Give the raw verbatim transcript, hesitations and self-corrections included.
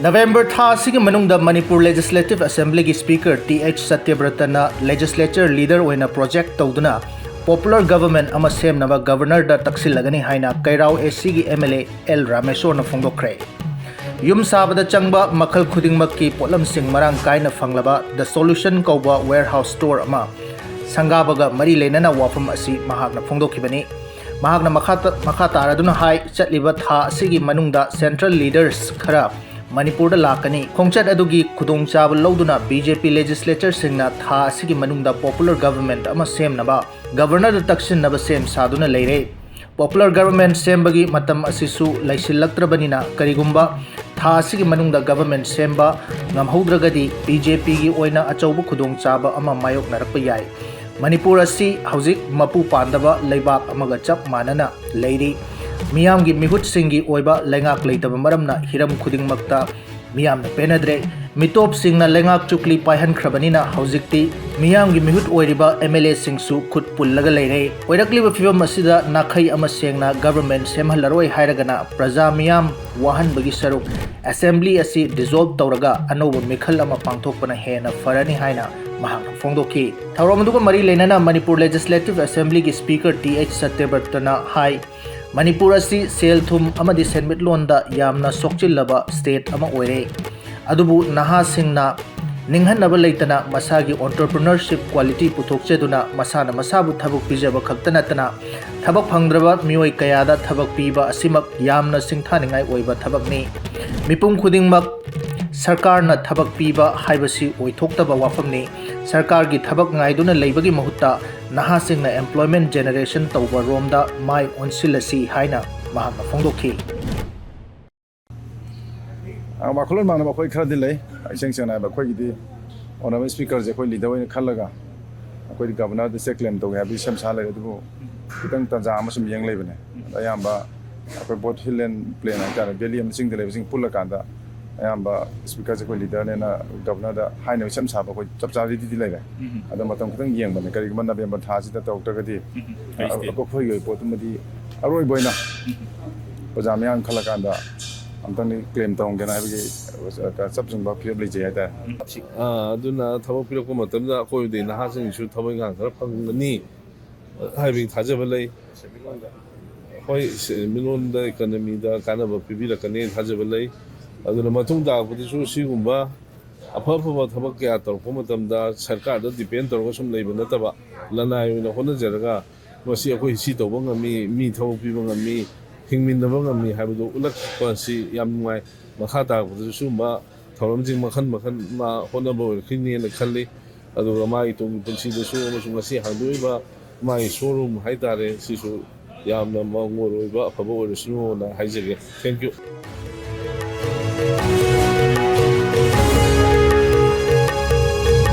November ꯊꯥ ꯑꯁꯤꯒꯤ ꯃꯅꯨꯡꯗ ꯃꯅꯤꯄꯨꯔ ꯂꯦꯖꯤꯁꯂꯦꯇꯤꯚ ꯑꯦꯁꯦꯝꯕ꯭ꯂꯤꯒꯤ ꯁ꯭ꯄꯤꯀꯔ ꯇꯤ ꯑꯩꯆ ꯁꯇ꯭ꯌꯕ꯭ꯔꯇꯅ ꯂꯦꯖꯤꯁꯂꯦꯆꯔ ꯂꯤꯗꯔ ꯑꯣꯏꯅ ꯄ꯭ꯔꯣꯖꯦꯛ ꯇꯧꯗꯨꯅ ꯄꯣꯄꯨꯂꯔ ꯒꯚꯔꯟꯃꯦꯟꯠ ꯑꯃ ꯁꯦꯝꯅꯕ ꯒꯚꯔꯅꯔꯗ ꯇꯛꯁꯤꯜꯂꯒꯅꯤ ꯍꯥꯏꯅ ꯀꯩꯔꯥꯎ ꯑꯦ ꯁꯤꯒꯤ ꯑꯦꯝ ꯑꯦꯜ ꯑꯦ ꯑꯦꯜ ꯔꯥꯃꯦꯁꯣꯔꯅ ꯐꯣꯡꯗꯣꯛꯈ꯭ꯔꯦ꯫ ꯌꯨꯝ ꯁꯥꯕꯗ ꯆꯪꯕ ꯃꯈꯜ ꯈꯨꯗꯤꯡꯃꯛꯀꯤ ꯄꯣꯠꯂꯝꯁꯤꯡ ꯃꯔꯥꯡ ꯀꯥꯏꯅ ꯐꯪꯂꯕ ꯗ ꯁꯣꯂꯨꯁꯟ ꯀꯧꯕ ꯋꯦꯌꯔꯍꯥꯎꯁ ꯁ꯭ꯇꯣꯔ ꯑꯃ ꯁꯪꯒꯥꯕꯒ ꯃꯔꯤ ꯂꯩꯅꯅ ꯋꯥꯐꯝ ꯑꯁꯤ ꯃꯍꯥꯛꯅ ꯐꯣꯡꯗꯣꯛꯈꯤꯕꯅꯤ꯫ ꯃꯍꯥꯛꯅ ꯃꯈꯥ ꯇ-, ꯃꯈꯥ ꯇꯥꯔꯗꯨꯅ ꯍꯥꯏ, ꯆꯠꯂꯤꯕ ꯊꯥ ꯑꯁꯤꯒꯤ ꯃꯅꯨꯡꯗ ꯁꯦꯟꯇ꯭ꯔꯦꯜ ꯂꯤꯗꯔꯁ ꯈꯔ ꯃꯅꯤꯄꯨꯔꯗ ꯂꯥꯛꯀꯅꯤ꯫ ꯈꯣꯡꯆꯠ ꯑꯗꯨꯒꯤ ꯈꯨꯗꯣꯡꯆꯥꯕ ꯂꯧꯗꯨꯅ ꯕꯤ ꯖꯦ ꯄꯤ ꯂꯦꯖꯤꯁꯂꯦꯆꯔꯁꯤꯡꯅ ꯊꯥ ꯑꯁꯤꯒꯤ ꯃꯅꯨꯡꯗ ꯄꯣꯄꯨꯂꯔ ꯒꯚꯔꯟꯃꯦꯟꯠ ꯑꯃ ꯁꯦꯝꯅꯕ ꯒꯚꯔꯅꯔꯗ ꯇꯛꯁꯤꯟꯅꯕ ꯁꯦꯝ ꯁꯥꯗꯨꯅ ꯂꯩꯔꯦ꯫ ꯄꯣꯄꯨꯂꯔ ꯒꯚꯔꯟꯃꯦꯟꯠ ꯁꯦꯝꯕꯒꯤ ꯃꯇꯝ ꯑꯁꯤꯁꯨ ꯂꯩꯁꯤꯜꯂꯛꯇ꯭ꯔꯕꯅꯤꯅ ꯀꯔꯤꯒꯨꯝꯕ ꯊꯥ ꯑꯁꯤꯒꯤ ꯃꯅꯨꯡꯗ ꯒꯚꯔꯟꯃꯦꯟꯠ ꯁꯦꯝꯕ ꯉꯝꯍꯧꯗ꯭ꯔꯒꯗꯤ ꯕꯤ ꯖꯦ ꯄꯤꯒꯤ ꯑꯣꯏꯅ ꯑꯆꯧꯕ ꯈꯨꯗꯣꯡꯆꯥꯕ ꯑꯃ ꯃꯥꯌꯣꯛꯅꯔꯛꯄ ꯌꯥꯏ꯫ ꯃꯅꯤꯄꯨꯔ ꯑꯁꯤ ꯍꯧꯖꯤꯛ ꯃꯄꯨ ꯄꯥꯟꯗꯕ ꯂꯩꯕꯥꯛ ꯑꯃꯒ ꯆꯞ ꯃꯥꯟꯅꯅ ꯂꯩꯔꯤ꯫ ꯃꯤꯌꯥꯝꯒꯤ ꯃꯤꯍꯨꯠꯁꯤꯡꯒꯤ ꯑꯣꯏꯕ ꯂꯩꯉꯥꯛ ꯂꯩꯇꯕ ꯃꯔꯝꯅ ꯍꯤꯔꯝ ꯈꯨꯗꯤꯡꯃꯛꯇ ꯃꯤꯌꯥꯝꯅ ꯄꯦꯟꯅꯗ꯭ꯔꯦ꯫ ꯃꯤꯇꯣꯞꯁꯤꯡꯅ ꯂꯩꯉꯥꯛ ꯆꯨꯛꯂꯤ ꯄꯥꯏꯍꯟꯈ꯭ꯔꯕꯅꯤꯅ ꯍꯧꯖꯤꯛꯇꯤ ꯃꯤꯌꯥꯝꯒꯤ ꯃꯤꯍꯨꯠ ꯑꯣꯏꯔꯤꯕ ꯑꯦꯝ ꯑꯦꯜ ꯑꯦꯁꯤꯡꯁꯨ ꯈꯨꯠ ꯄꯨꯜꯂꯒ ꯂꯩꯔꯦ꯫ ꯑꯣꯏꯔꯛꯂꯤꯕ ꯐꯤꯕꯝ ꯑꯁꯤꯗ ꯅꯥꯈꯩ ꯑꯃ ꯁꯦꯡꯅ ꯒꯚꯔꯟꯃꯦꯟꯠ ꯁꯦꯝꯍꯜꯂꯔꯣꯏ ꯍꯥꯏꯔꯒꯅ ꯄ꯭ꯔꯖꯥ ꯃꯤꯌꯥꯝ ꯋꯥꯍꯟꯕꯒꯤ ꯁꯔꯨꯛ ꯑꯦꯁꯦꯝꯕ꯭ꯂꯤ ꯑꯁꯤ ꯗꯤꯖꯣꯜꯕ ꯇꯧꯔꯒ ꯑꯅꯧꯕ ꯃꯤꯈꯜ ꯑꯃ ꯄꯥꯡꯊꯣꯛꯄꯅ ꯍꯦꯟꯅ ꯐꯔꯅꯤ ꯍꯥꯏꯅ ꯃꯍꯥꯛꯅ ꯐꯣꯡꯗꯣꯛꯈꯤ꯫ ꯊꯧꯔꯝ ꯑꯗꯨꯒ ꯃꯔꯤ ꯂꯩꯅꯅ ꯃꯅꯤꯄꯨꯔ ꯂꯦꯖꯤꯁꯂꯦꯇꯤꯚ ꯑꯦꯁꯦꯝꯕ꯭ꯂꯤꯒꯤ ꯁ꯭ꯄꯤꯀꯔ ꯇꯤ ꯑꯩꯆ ꯁꯇ꯭ꯌꯕ꯭ꯔꯇꯅ ꯍꯥꯏ, ꯃꯅꯤꯄꯨꯔ ꯑꯁꯤ ꯁꯦꯜ ꯊꯨꯝ ꯑꯃꯗꯤ ꯁꯦꯟꯃꯤꯠꯂꯣꯟꯗ ꯌꯥꯝꯅ ꯁꯣꯛꯆꯤꯜꯂꯕ ꯁ꯭ꯇꯦꯠ ꯑꯃ ꯑꯣꯏꯔꯦ꯫ ꯑꯗꯨꯕꯨ ꯅꯍꯥꯁꯤꯡꯅ ꯅꯤꯡꯍꯟꯅꯕ ꯂꯩꯇꯅ ꯃꯁꯥꯒꯤ ꯑꯣꯟꯇꯔꯄ꯭ꯔꯤꯅꯔꯁꯤꯞ ꯀ꯭ꯋꯥꯂꯤꯇꯤ ꯄꯨꯊꯣꯛꯆꯗꯨꯅ ꯃꯁꯥꯅ ꯃꯁꯥꯕꯨ ꯊꯕꯛ ꯄꯤꯖꯕ ꯈꯛꯇ ꯅꯠꯇꯅ ꯊꯕꯛ ꯐꯪꯗ꯭ꯔꯕ ꯃꯤꯑꯣꯏ ꯀꯌꯥꯗ ꯊꯕꯛ ꯄꯤꯕ ꯑꯁꯤꯃꯛ ꯌꯥꯝꯅ ꯁꯤꯡꯊꯥꯅꯤꯡꯉꯥꯏ ꯑꯣꯏꯕ ꯊꯕꯛꯅꯤ꯫ ꯃꯤꯄꯨꯝ ꯈꯨꯗꯤꯡꯃꯛ ꯁꯔꯀꯥꯔꯅ ꯊꯕꯛ ꯄꯤꯕ ꯍꯥꯏꯕꯁꯤ ꯑꯣꯏꯊꯣꯛꯇꯕ ꯋꯥꯐꯝꯅꯤ꯫ ꯁꯔꯀꯥꯔꯒꯤ ꯊꯕꯛ ꯉꯥꯏꯗꯨꯅ ꯂꯩꯕꯒꯤ ꯃꯍꯨꯠꯇ ꯅꯍꯥꯁꯤꯡꯅ ꯑꯦꯝꯄ꯭ꯂꯣꯏꯃꯦꯟꯠ ꯖꯦꯅꯦꯔꯦꯁꯟ ꯇꯧꯕ ꯔꯣꯝꯗ ꯃꯥꯏ ꯑꯣꯟꯁꯤꯜꯂꯁꯤ ꯍꯥꯏꯅ ꯃꯍꯥꯛꯅ ꯐꯣꯡꯗꯣꯛꯈꯤ꯫ ꯑ, ꯋꯥꯈꯜꯂꯣꯟ ꯃꯥꯟꯅꯕ ꯑꯩꯈꯣꯏ ꯈꯔꯗꯤ ꯂꯩ꯫ ꯏꯁꯦꯡ ꯁꯦꯡꯅ ꯍꯥꯏꯕ, ꯑꯩꯈꯣꯏꯒꯤꯗꯤ ꯑꯣꯅꯔꯦꯕꯜ ꯁ꯭ꯄꯤꯀꯔꯁꯦ ꯑꯩꯈꯣꯏ ꯂꯤꯗꯔ ꯑꯣꯏꯅ ꯈꯜꯂꯒ ꯑꯩꯈꯣꯏꯗꯤ ꯒꯚꯔꯅꯔꯗ ꯆꯦꯛ ꯀ꯭ꯂꯦꯝ ꯇꯧꯒꯦ ꯍꯥꯏꯕꯒꯤ ꯁꯦꯝ ꯁꯥ ꯂꯩꯔꯦ꯫ ꯑꯗꯨꯕꯨ ꯈꯤꯇꯪ ꯇꯥꯟꯖꯥ ꯑꯃ ꯁꯨꯝ ꯌꯦꯡ ꯂꯩꯕꯅꯦ꯫ ꯑꯗ ꯑꯌꯥꯝꯕ ꯑꯩꯈꯣꯏ ꯕꯣꯠ ꯍꯤꯜ ꯑꯦꯟ ꯄ꯭ꯂꯦꯟ ꯍꯥꯏꯇꯥꯔꯦ, ꯚꯦꯂꯤ ꯑꯃ ꯆꯤꯡꯗ ꯂꯩꯕꯁꯤꯡ ꯄꯨꯜꯂꯀꯥꯟꯗ ꯑꯌꯥꯝꯕ ꯁ꯭ꯄꯤꯀꯔꯁꯦ ꯑꯩꯈꯣꯏ ꯂꯤꯗꯔꯅꯦꯅ ꯒꯚꯔꯅꯔꯗ ꯍꯥꯏꯅꯕ ꯁꯦꯝ ꯁꯥꯕ ꯑꯩꯈꯣꯏ ꯆꯞ ꯆꯥꯕꯤꯗꯤ ꯂꯩꯔꯦ꯫ ꯎꯝ꯫ ꯑꯗꯣ ꯃꯇꯝ ꯈꯤꯇꯪ ꯌꯦꯡꯕꯅꯦ, ꯀꯔꯤꯒꯨꯝꯕ ꯅꯕꯦꯝꯕꯔ ꯊꯥꯁꯤꯗ ꯇꯧꯔꯛꯇ꯭ꯔꯒꯗꯤ, ꯎꯝ꯫ ꯑ, ꯑꯩꯈꯣꯏꯒꯤ ꯑꯣꯏꯕ ꯄꯣꯠꯇꯨꯃꯗꯤ ꯑꯔꯣꯏꯕ ꯑꯣꯏꯅ ꯎꯝ꯫ ꯄ꯭ꯔꯖꯥ ꯃꯤꯌꯥꯝ ꯈꯜꯂꯀꯥꯟꯗ ꯑꯝꯇꯪꯗꯤ ꯀ꯭ꯂꯦꯝ ꯇꯧꯔꯝꯒꯦꯅ ꯍꯥꯏꯕꯒꯤ ꯆꯞ ꯆꯨꯝꯕ ꯐꯤꯔꯦꯞ ꯂꯩꯖꯩ ꯍꯥꯏꯇꯥꯔꯦ꯫ ꯑꯥ, ꯑꯗꯨꯅ ꯊꯕꯛ ꯄꯤꯔꯛꯄ ꯃꯇꯝꯗ ꯑꯩꯈꯣꯏꯗꯤ ꯅꯍꯥꯁꯤꯡꯁꯨ ꯊꯕꯛ ꯏꯪꯈꯥꯡ ꯈꯔ ꯐꯪꯒꯅꯤ ꯍꯥꯏꯕꯒꯤ ꯊꯥꯖꯕ ꯂꯩ꯫ ꯍꯣꯏ, ꯁꯦꯟꯃꯤꯠꯂꯣꯟꯗ, ꯏꯀꯣꯅꯣꯃꯤꯗ ꯀꯥꯟꯅꯕ ꯄꯤꯕꯤꯔꯛꯀꯅꯤ ꯊꯥꯖꯕ ꯂꯩ꯫ ꯑꯗꯨꯅ ꯃꯇꯨꯡ ꯇꯥꯔꯛꯄꯗꯁꯨ ꯁꯤꯒꯨꯝꯕ ꯑꯐ ꯑꯐꯕ ꯊꯕꯛ ꯀꯌꯥ ꯇꯧꯔꯛꯄ ꯃꯇꯝꯗ ꯁꯔꯀꯥꯔꯗ ꯗꯤꯄꯦꯟ ꯇꯧꯔꯒ ꯁꯨꯝ ꯂꯩꯕ ꯅꯠꯇꯕ, ꯂꯅꯥꯏ ꯑꯣꯏꯅ ꯍꯣꯠꯅꯖꯔꯒ ꯃꯁꯤ ꯑꯩꯈꯣꯏ ꯁꯤ ꯇꯧꯕ ꯉꯝꯃꯤ, ꯃꯤ ꯊꯕꯛ ꯄꯤꯕ ꯉꯝꯃꯤ, ꯍꯤꯡꯃꯤꯟꯅꯕ ꯉꯝꯃꯤ ꯍꯥꯏꯕꯗꯨ ꯎꯠꯂꯛꯄ ꯑꯁꯤ ꯌꯥꯝ ꯅꯨꯡꯉꯥꯏ꯫ ꯃꯈꯥ ꯇꯥꯔꯛꯄꯗꯁꯨ ꯁꯤꯒꯨꯝꯕ ꯊꯧꯔꯝꯁꯤꯡ ꯃꯈꯜ ꯃꯈꯜ ꯃꯥ ꯍꯣꯠꯅꯕ ꯑꯣꯏꯔꯛꯈꯤꯅꯦꯅ ꯈꯜꯂꯤ꯫ ꯑꯗꯨꯒ ꯃꯥꯒꯤ ꯇꯨꯡꯒꯤ ꯄꯨꯟꯁꯤꯗꯁꯨ ꯑꯃꯁꯨꯡ ꯉꯁꯤ ꯍꯥꯡꯗꯣꯛꯏꯕ ꯃꯥꯒꯤ ꯁꯣꯔꯨꯝ ꯍꯥꯏꯇꯥꯔꯦ, ꯁꯤꯁꯨ ꯌꯥꯝꯅ ꯃꯪꯒꯣꯜ ꯑꯣꯏꯕ ꯑꯐꯕ ꯑꯣꯏꯔꯁꯅꯨꯅ ꯍꯥꯏꯖꯒꯦ꯫ Thank you꯫